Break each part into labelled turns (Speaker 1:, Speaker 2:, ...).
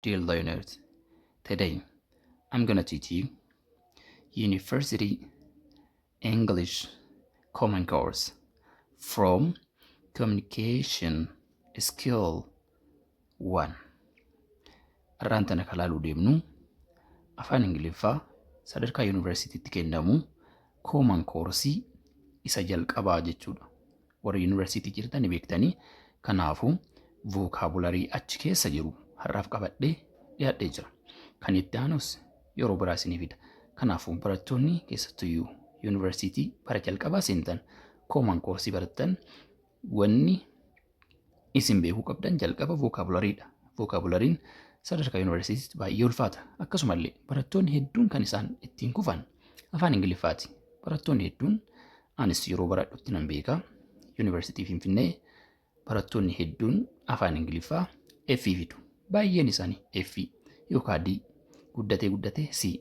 Speaker 1: Dear learners, today I'm gonna teach you University English Common Course from Communication Skill 1. Har'aan tana kan ilaaluu deemnu afaan Ingiliffaa sadarkaa yuunivarsiitiitti kennamu Common Course isa jalqabaa jechuudha. Warri yuunivarsiitii jirtan ni beektanii. Kanaafuu vocabulary achi keessa jiru har'aaf qabadhee dhiyaadhee jira. Kan itti aanus yeroo biraa isinii fida. Kanaafuu barattoonni keessattuyyuu yuunivarsiitii bara jalqabaa seentan, Common Course barattan, wanni isin beekuu qabdan jalqaba vocabularydha. Vocabularyn sadarkaa yuunivarsiitiitti baay'ee ulfaata. Akkasumallee barattoonni hedduun kan isaan ittiin kufan afaan Ingiliffaati. Barattoonni hedduun, anis yeroo baradhutti nan beeka. Yuunivarsiitii Finfinnee barattoonni hedduun afaan Ingiliffaa F fidu. Baay'een isaanii F yookaan D, guddatee guddatee C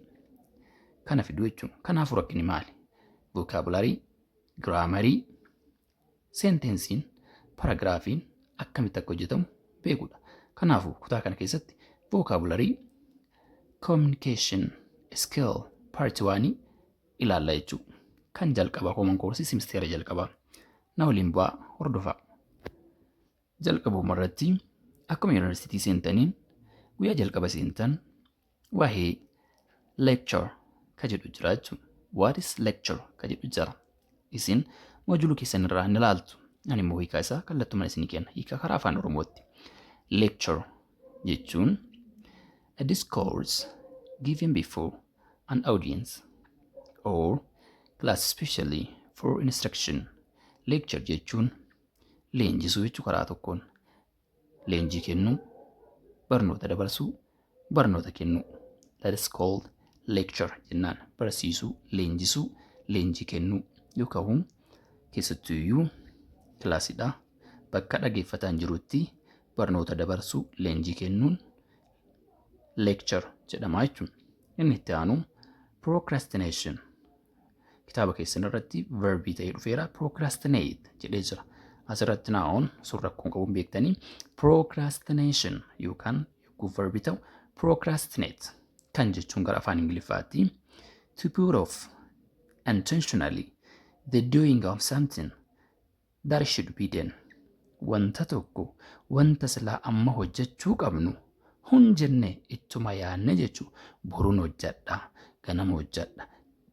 Speaker 1: kana fidu jechuudha. Kanaafuu rakkinni maali? Vocabulary, grammarii, sentenceiin, paragraphiin akkamitti akka hojjetamu beekuudha. Kanaafuu kutaa kana keessatti vocabulary communication skill part 1 ilaalla jechuudha. Kan jalqabaa Common Course semestera jalqabaa. Na waliin bu'aa hordofaa. Jalqabuma irratti akkuma yuunivarsiitii seentaniin guyyaa jalqaba seentan waa'ee lecture ka jedhu jira jechuudha. What is lecture ka jedhu jira. Isin moojuluu keessan irraa ni ilaaltu. Ani immoo hiikaa isaa kallattumaan isinii kenna. Hiikaa karaa afaan Oromootti. Lecture jechuun a discourse given before an audience or class, especially for instruction. Lecture jechuun leenjisuu jechuu karaa tokkoon. Leenjii kennuu, barnoota dabarsuu, barnoota kennuu. That is called lecture jennaan. Barsiisuu, leenjisuu, leenjii kennuu yookaan keessattuyyuu kilaasidha. Bakka dhageeffataan jirutti barnoota dabarsuu, leenjii kennuun lecture jedhama jechuudha. Inni itti aanu procrastination. Kitaaba keessan irratti verbii ta'ee dhufeera, procrastinate jedhee jira. Asirratti noun sun rakkoon qabuun beektanii, procrastination yookaan yogguu verbii ta'u procrastinate kan jechuun gara afaan Ingiliffaatti to put off intentionally the doing of something that should be done. Wanta tokko, wanta silaa amma hojjechuu qabnu hun jennee ittuma yaanne jechuu, boruun hojjedha, ganama hojjedha,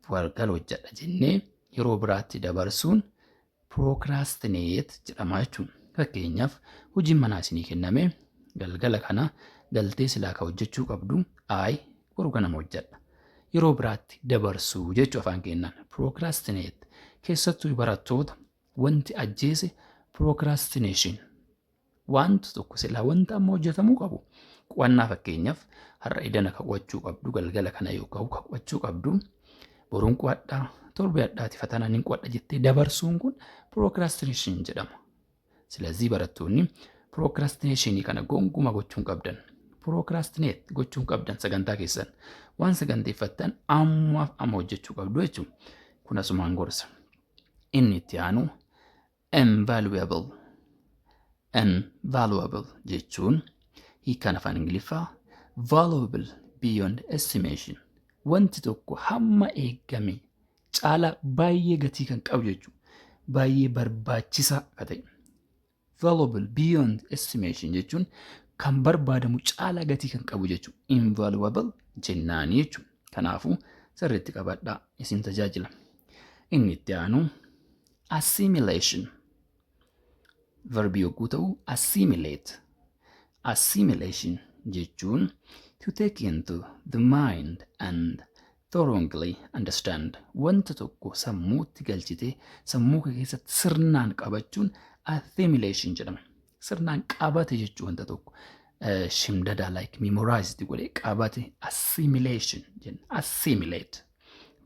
Speaker 1: galgala hojjedha jennee yeroo biraatti dabarsuun procrastinate jedhama jechuudha. Fakkeenyaaf, hojiin manaa isinii kenname, galgala kana galtee silaa ka hojjechuu qabdu, ayi, boru ganama hojjedha. Yeroo biraatti dabarsuu jechuu afaan keenyaan procrastinate. Keessattuu barattoota wanti ajjeese procrastination. Wanta tokko silaa wanta amma hojjetamuu qabu, qo'annaa fakkeenyaaf, har'a idana ka qo'achuu qabdu, galgala kana yookaan ka qo'achuu qabdu, boruun qo'adhaa, torbee hadhaati fatanaa nin qo'adha jettee dabarsuun kun procrastination jedhama. Silazii barattoonni procrastinationii kana gonkumaa gochuu hin qabdan. Procrastinate gochuu hin qabdan. Sagantaa keessan, waan saganteeffattan ammaaf amma hojjechuu qabdu jechuudha. Kun asumaan gorsa. Inni itti aanu invaluable. Invaluable jechuun hiikaan afaan Ingiliffaa valuable beyond estimation. Wanti tokko hamma eegame caalaa baay'ee gatii kan qabu jechuudha. Baay'ee barbaachisaa akka ta'e. Valuable beyond estimation jechuun kan barbaadamu caalaa gatii kan qabu jechuudha. Invaluable jennaanii jechuudha. Kanaafuu sirriitti qabadhaa, isin tajaajila. Inni itti aanu assimilation. Verbii yogguu ta'u assimilate. Assimilation jechuun to take into the mind and thoroughly understand. Wanta tokko sammuutti galchitee sammuu kee keessatti sirnaan qabachuun assimilation jedhama. Sirnaan qabate jechuu, wanta tokko shimdadaa, like memorized godhee qabate, assimilation jenna. Assimilate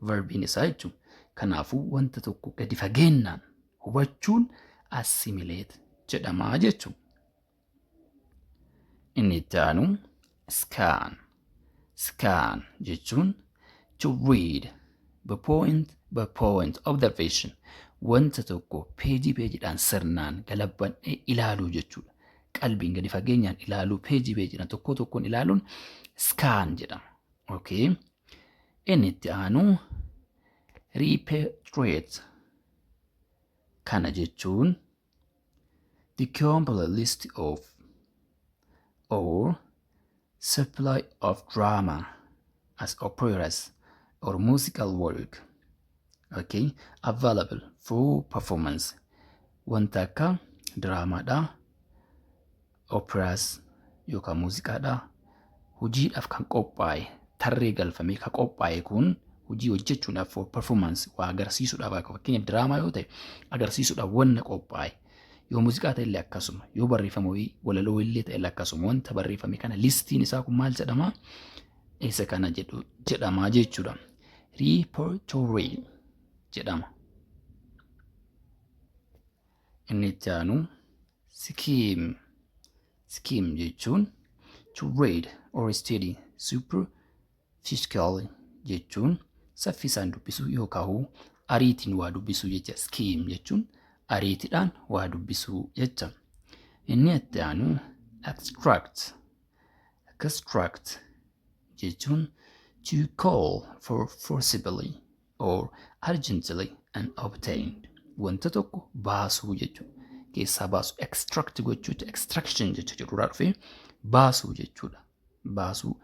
Speaker 1: verbiin isaa jechuun. Kanaafuu wanta tokko gadi fageennaan hubachuun assimilate jedhama jechuudha. Inni itti aanu scan. Scan jechuun to read the point by point observation. Wanta tokko peejii peejiidhaan sirnaan galabbadhee ilaaluu jechuudha. Qalbiin gadi fageenyaan ilaaluu, peejii peejiidhaan tokko tokkoon ilaaluun scan jedhama. Okay. Inni itti aanu repertoire. Kana jechuun the complete list of or supply of drama as operas or musical work, okay, available for performance. Wanta akka diraamaadha, operas yookaan muuziqaadha, hojiidhaaf kan qophaa'e, tarree galfamee kan qophaa'e kun hojii hojjechuudhaaf, for performance, waa agarsiisuudhaaf, akka fakkeenyaaf diraamaa yoo ta'e agarsiisuudhaaf wanna qophaa'e, yoo muuziqaa ta'e illee akkasuma, yoo barreeffama wayii walaloo illee ta'e illee akkasuma, wanta barreeffame kana listiin isaa kun maal jedhama? Isa kana jedhu jedhama jechuudha. Repertory jedhama. Inni itti aanu skim. Skim jechuun to read or study superficially jechuun saffisaan dubbisuu yookaan ariitiin waa dubbisuu jecha. Skim jechuun ariitiidhaan waa dubbisuu jecha. Inni itti aanu extract. Extract jechuun to call for forcibly or urgently and obtain. Wanta tokko baasuu jechuudha. Keessaa baasuu, extract gochuu, extraction jecha jedhurraa dhufee baasuu jechuudha. Baasuu,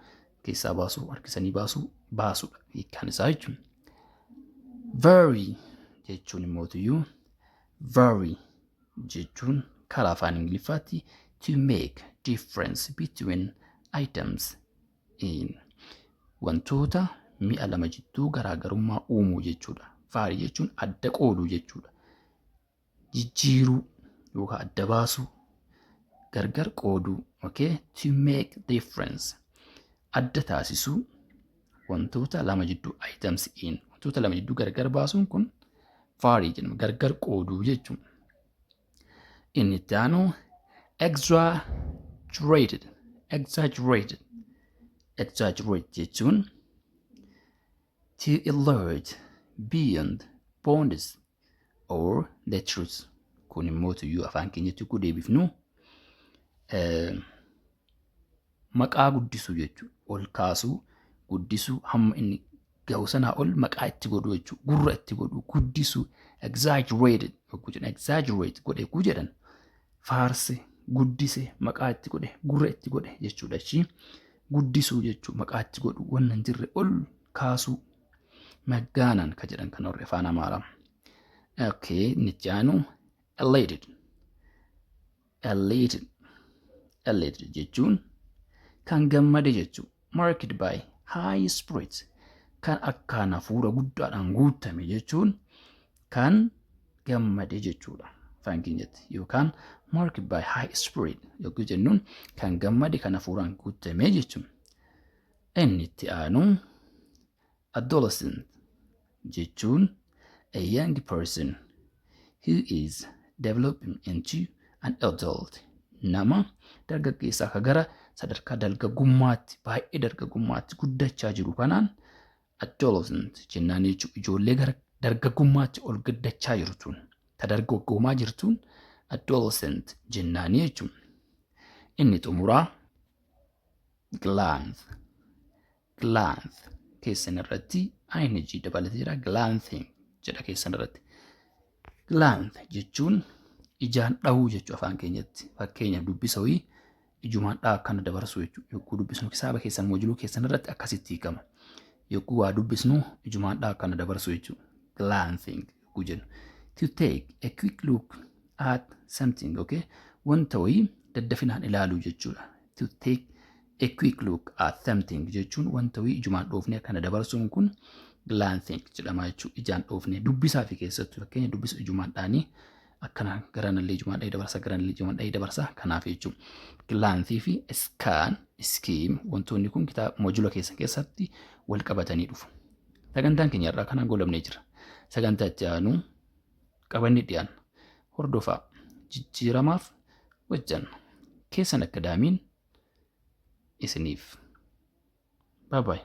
Speaker 1: keessaa baasuu, harkisanii baasuu, baasuudha hiikkaan isaa jechuudha. Vary jechuun immootiyyuu, vary jechuun karaa afaan Ingiliffaatti to make difference between items in, wantoota mi'a lama jidduu garaagarummaa uumuu jechuudha. Vary jechuun adda qooduu jechuudha. Jijjiiruu yookaan adda baasuu, gargar qooduu, okay? To make difference, adda taasisuu wantoota lama jidduu, items in, wantoota lama jidduu gargar baasuun kun vary jedhama, gargar qooduu jechuudha. Inni itti aanu exaggerated. Exaggerated. Exaggerate jechuun to enlarge beyond bounds or the truth. Kun immoo tuyyuu afaan keenyatti yogguu deebifnu maqaa guddisuu jechuudha. Ol kaasuu, guddisuu, hamma inni ga'u sanaa ol maqaa itti godhuu jechuudha. Gurra itti godhuu, guddisuu, exaggerated yogguu jedhan, exaggerate godhe yogguu jedhan, faarse, guddise, maqaa itti godhe, gurra itti godhe jechuudha. Ishii guddisuu jechuudha, maqaa itti godhu, wanna hin jirre ol kaasuu, ማጋነን ka jedhan kan warri afaan Amaaraa. Okay, inni itti aanu elated. Elated. Elated jechuun kan gammade jechuudha. Marked by high spirits, kan akkaan hafuura guddaadhaan guutame jechuun kan gammade jechuudha. Afaan keenyatti yookaan marked by high spirit yogguu jennuun kan gammade, kan hafuuraan guutame jechuudha. Inni itti aanu adolescent jechuun a young person who is developing into an adult. Nama dargaggeessaa ka gara sadarkaa dargaggummaatti, baay'ee dargaggummaatti guddachaa jiru kanaan adolescent jennaan jechuudha. Ijoollee gara dargaggummaatti ol guddachaa jirtuun, ta dargaggoomaa jirtuun adolescent jennaanii jechuudha. Inni xumuraa glance. Glance keessan irratti ing dabalatee jira. Glancing jedha keessan irratti. Glance jechuun ijaan dhahuu jechuu afaan keenyatti. Fakkeenyaaf dubbisa wayii ijumaan dhaha akkana dabarsuu jechuudha. Yogguu dubbisnu kitaaba keessan, moojuluu keessan irratti akkasitti hiikama. Yogguu waa dubbisnu ijumaan dhaha akkana dabarsuu jechuudha. Glancing yogguu jennu. To take a quick look at something, okay? Wanta wayii daddafinaan ilaaluu jechuudha. To take a quick look at something jechuun wanta wayii ijumaan dhoofnee akkana dabarsuun kun glancing jedhama jechuudha. Ijaan dhoofnee dubbisaa fi keessattuu fakkeenya dubbisa ijumaan dhaanii akkana garanallee ijumaan dhahee dabarsa, garanallee ijumaan dhahee dabarsa, kanaaf jechuudha. Glance fi scan, skim, wantoonni kun kitaaba moojula keessan keessatti wal qabatanii dhufu. Sagantaan keenya irraa kanaan goolabnee jira. Sagantaa itti aanu qabannee dhiyaanna. Hordofaa, jijjiiramaaf hojjanna. Keessan akadaamiin isiniif. Bye bye.